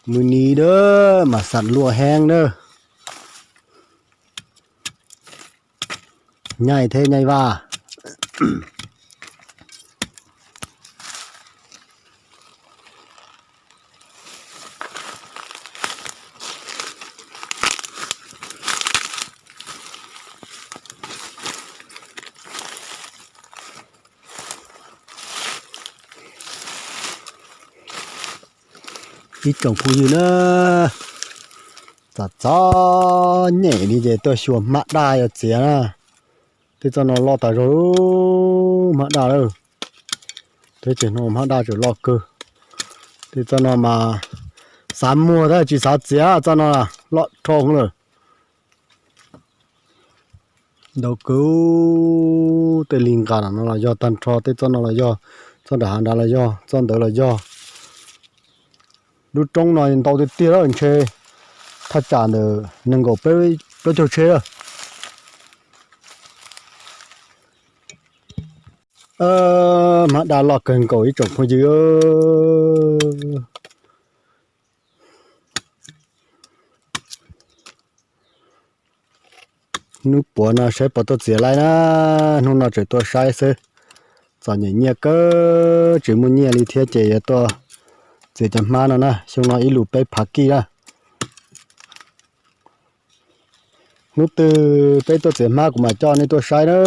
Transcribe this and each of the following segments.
Mws nis da, mas xam luaj heev na. Nyaij thiab nyaij vaj. Ib tsoom phooj ywg na, txom txom nyem li ces tuaj xyuas hmab daj yuav txiav na. Tej txoj no loj tas zog, hmab daj lawm. Teb chaws no hmab daj tseem loj kawg. Tej txoj no mas xav muag tab tsis xav txiav, txoj no loj dhau lawm. Ntau kawg, tej li nqa no los yog tag nrho, tej txoj no los yog, txoj nram hav nrad los yog, txoj ntawd los yog. Lub roob no ntau tiag tiag lawm, ntshe thaj tsam ntawm nees nkaum peb plaub caug tsheb lawm. Hmab daj loj kawg nkaus ib tsoom phooj ywg. Hnub puav no saib puas tuaj txiav laib na, hnub no tseem tuaj saib xwb. Txom nyem nyiaj kawg, tsis muaj nyiaj li thiab ces yuav tuaj txiav cov hmab no na, xyoo no ib lus peb phav kij na. Hnub twg peb tuaj txiav hmab kuv mam coj nej tuaj saib na.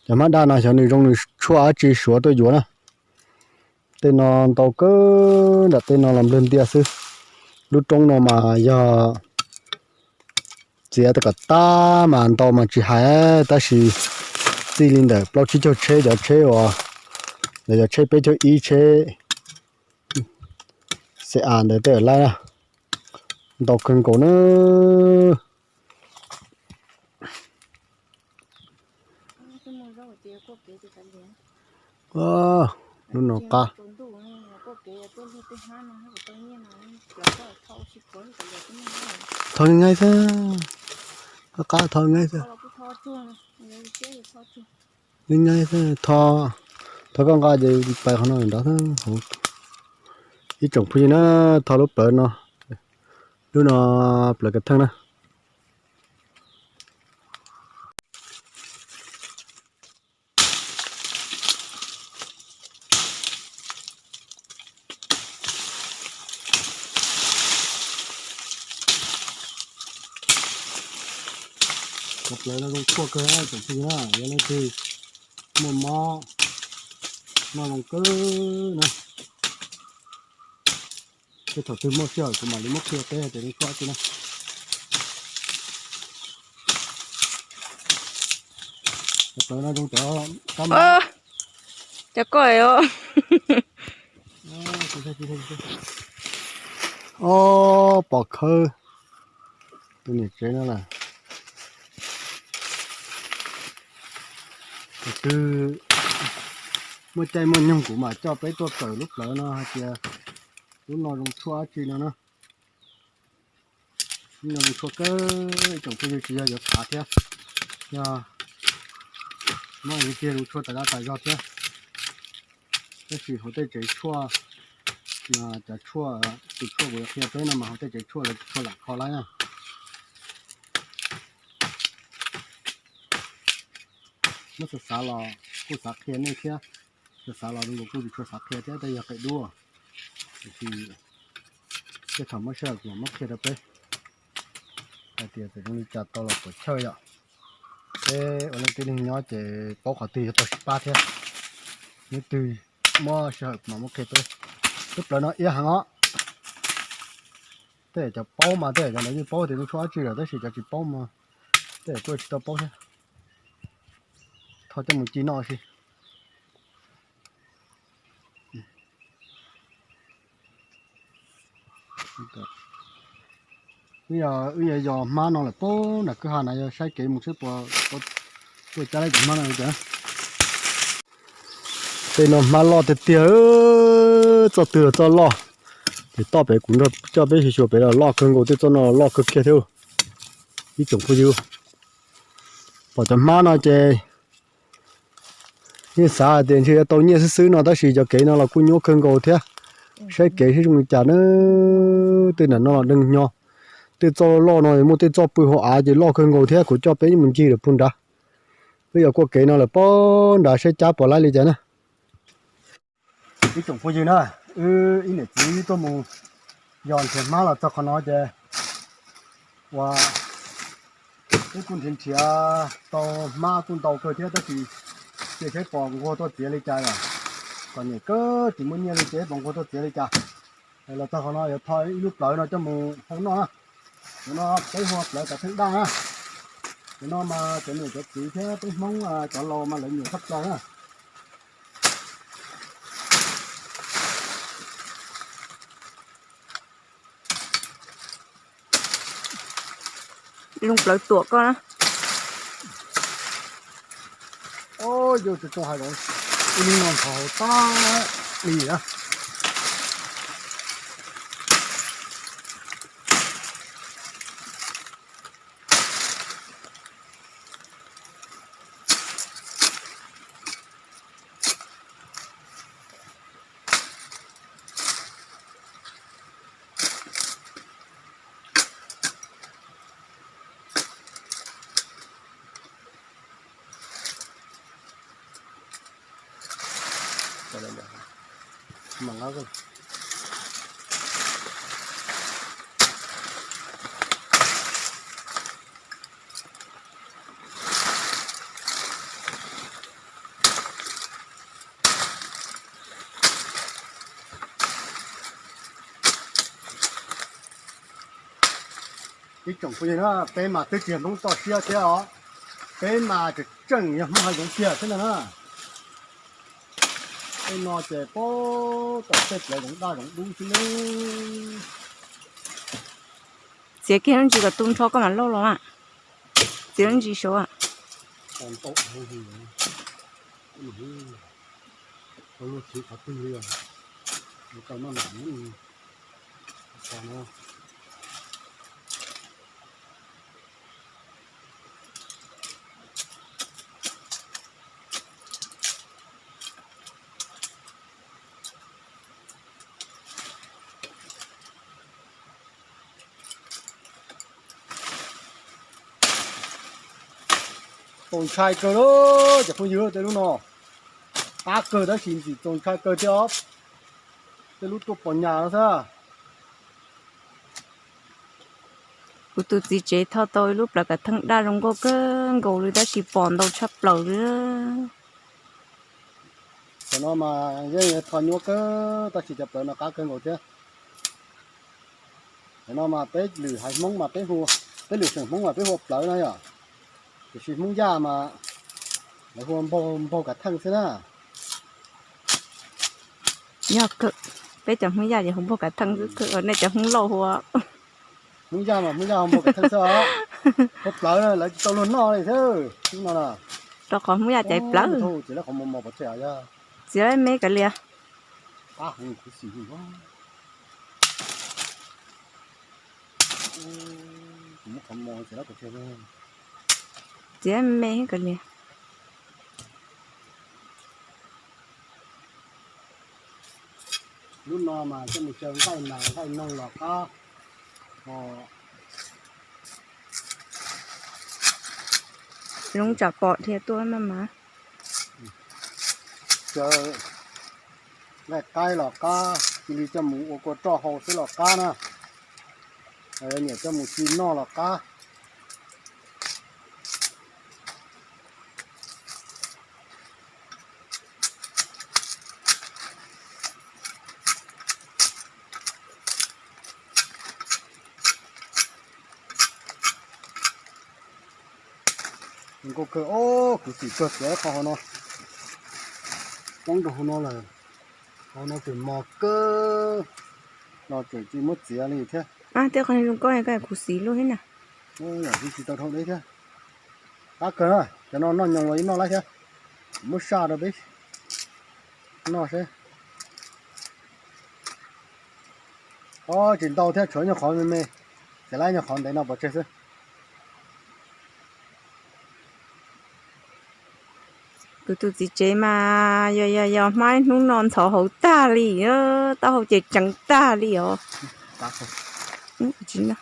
Cov hmab daj no xyov nws zoo nws tshuaj dab tsi suav tuaj yuav na. Tej no ntau kawg, nram tej no los nplawg ntiaj xwb. Lub roob no mas yog txiav kom tag mas ntau mas tsis hais, tab sis txij li ntawm plaub tsib caug tsheb, cov tsheb uas, cov tsheb peb caug ib, tsheb xe a ntawd tej laib na, ntau kawg nkaus na. Lub no qab. Tho nqaij xwb, qab tho nqaij xwb. Nqaij xwb, tho, tho koj nqa ces pais qhov no nrad xwb. Ib tsoom phooj ywg na, tho lub plawv no, lub no plawv kav theej na. Cov plawv no zoo tshuaj kawg tsoom phooj ywg na, yog leej twg muaj mob noj zoo kawg na. Tej thaum twg muaj sij hawm kuv mam li muab qhia peb hais tias zoo tshuaj dab tsi na. Cov plawv no zoo cov kab mob. Cov ko os. Ob pom khawb, tus niam tsev no lawm. Thaum twg muaj caij muaj nyoog kuv mam coj peb tuaj kawm lub plawv no hais tias lub no zoo tshuaj dab tsi no na. Lub no zoo tshuaj kawg, ib tsoom phooj ywg, tsis yog yuav khav thiab, yog muab ib tiag zoo tshuaj tas dab tas zog thiab. Tab sis hauv tej tsev tshuaj, cov tshuaj, tus tshuaj kuv yuav qhia peb no mas hauv tej tsev tshuaj lawv tsis tshua lam kho lawm na. Muab xav xav los kuj xav qhia nej thiab, xav xav los zoo nkaus kuj tsis tshua xav qhia thiab, tej yog qe dub. Tiam sis tej thaum muaj sij hawm kuv mam muab qhia rau peb hais tias txawm zoo li cas tau los puas chawj yom. Peb ua leej tib neeg nyob ces paub qhov twg yuav tau sib pab thiab. Hnub twg muaj sij hawm kuv mam muab qhia peb. Lub plawv no iab heev os. Tej cov paub mas tej cov ntawd yeej paub tias zoo tshuaj dab tsi lawm, tab sis cov tsis paub mas tej kuj tsis tau paub thiab. Tho coj mus ci noj si. Wb yog, wb yog yos hmab no lawm puag nram kwj ha na, yog saib kev mus seb puas tuaj cab laib cov hmab no li cas. Tej no hmab loj tiag tiag, txoj twg los txoj loj. Ces toj pem kuv nrog coj peb xyuas xyuas pem los loj kawg nkaus, tej txoj no los loj kawg kiag thiab. Ib tsoom phooj ywg, pom cov hmab no ces yeej xav hais tias ntshe yuav tau nyiaj xwb xwb no, tab sis cov kev no los kuj nyuaj kawg nkaus thiab. Saib kev saib zoo li cas na. Tej nram no los deeg nyo, tej txoj loj no muaj tej txoj pw hauv av ces loj kawg nkaus thiab, kuv coj peb mus ncig lawm puag nrad. Peb yuav kuaj kev no lawm puag nrad saib cab puas laib li cas na. Ib tsoom phooj ywg na, wb ib niam txiv tuaj mus yos nrhiav hmab los txog qhov no ces ua, wb kuj nrhiav nrhiav tau hmab kuj ntau kawg thiab tab sis cia saib pom nquag tuaj txiav li cas yom. Kom niam kawg tsis muaj nyiaj li ces pom nquag tuaj txiav li cas. Los txog qhov no yuav tho ib lub plawv no coj mus hau noj na. Cov no peb hu ua plawv kav theej daj na. Cov no mas cov niam cov txiv thiab peb Hmoob cov laus mas lawv nyiam tshaj plaws na. Zoo plawv tuam koj na. Yus tsis tau hais lawm, ib lub no nthov hauv tag li na. Ib tsoom phooj ywg na, peb mas twb tsis yog Hmoob toj siab thiab os, peb mas tseem tseem yog Hmoob hav zoov tiag thiab ntag na. Tej no ces pab tom tej plawv zoov daj zoov dub xwb ne. Txiav kiag lub ntsis kom tu nrho koj mam lauj los a. Txiav lub ntsis saud a. Txaus ntshai kawg li cov phooj ywg, tej lub no qab kawg tab sis ntxim txaus ntshai kawg thiab os. Tej lub tuaj pom nyas no xwb. Kuv tus txiv tsev tho tau ib lub plawv kav theej daj zoo nkauj kawg nkaus li tab sis pom ntau tshaj plaws li. Cov no mas yeej tho nyuaj kawg tab sis cov plawv no qab kawg nkaus thiab. Cov no mas peb lwm haiv Hmoob mas peb hu, peb lwm xeem Hmoob mas peb hu ua plawv na yom. Tiam sis Hmoob Yaj mas lawv hu ua npaug kav theej xwb na. Yog kawg, peb cov Hmoob Yaj ces hu npaug kav theej xwb, nej cov Hmoob Lauj hu ua Hmoob Yaj mas Hmoob Yaj hu npaug kav theej xwb os. Hu plawv na lawv tsis tau luag noj li thiab no na. Rau qhov Hmoob Yaj caiv plawv. Txiav lawm me kav liam. Txiav me kav liam. Lub no mas coj mus xyaw nqaij nas nqaij noog los qab. Zoo tsam pom dhia tuaj maj mam. Xyaw nqaij qaib los qab, cia li coj mus ua kua roj hau xwb los qab na. Niam coj mus ci noj los qab. Nkauj kawg os, kuv txiv kawg txiav qhov hauv no. Poob rau hauv no lawm. Hauv no tseem mos kawg, no tseem tsis muab txiav li thiab. Tej qhov zoo nkauj koj kuv txiv luaj thiab na. Yam tsis tau dhau deb thiab. Qab kawg na, cov no noj nyoos los yeej noj laib thiab. Muab saj rau peb noj seb. Ob, tsis ntau thiab, tshuav nyuag qhov me me, txiav laib nyuag qhov ntev no pov tseg xwb. Kuv tus txiv tsev mas yog yog yog hmab hnub no ntxhov hauv tag li, taub hau ces tseev tag li os. Mus tsev na.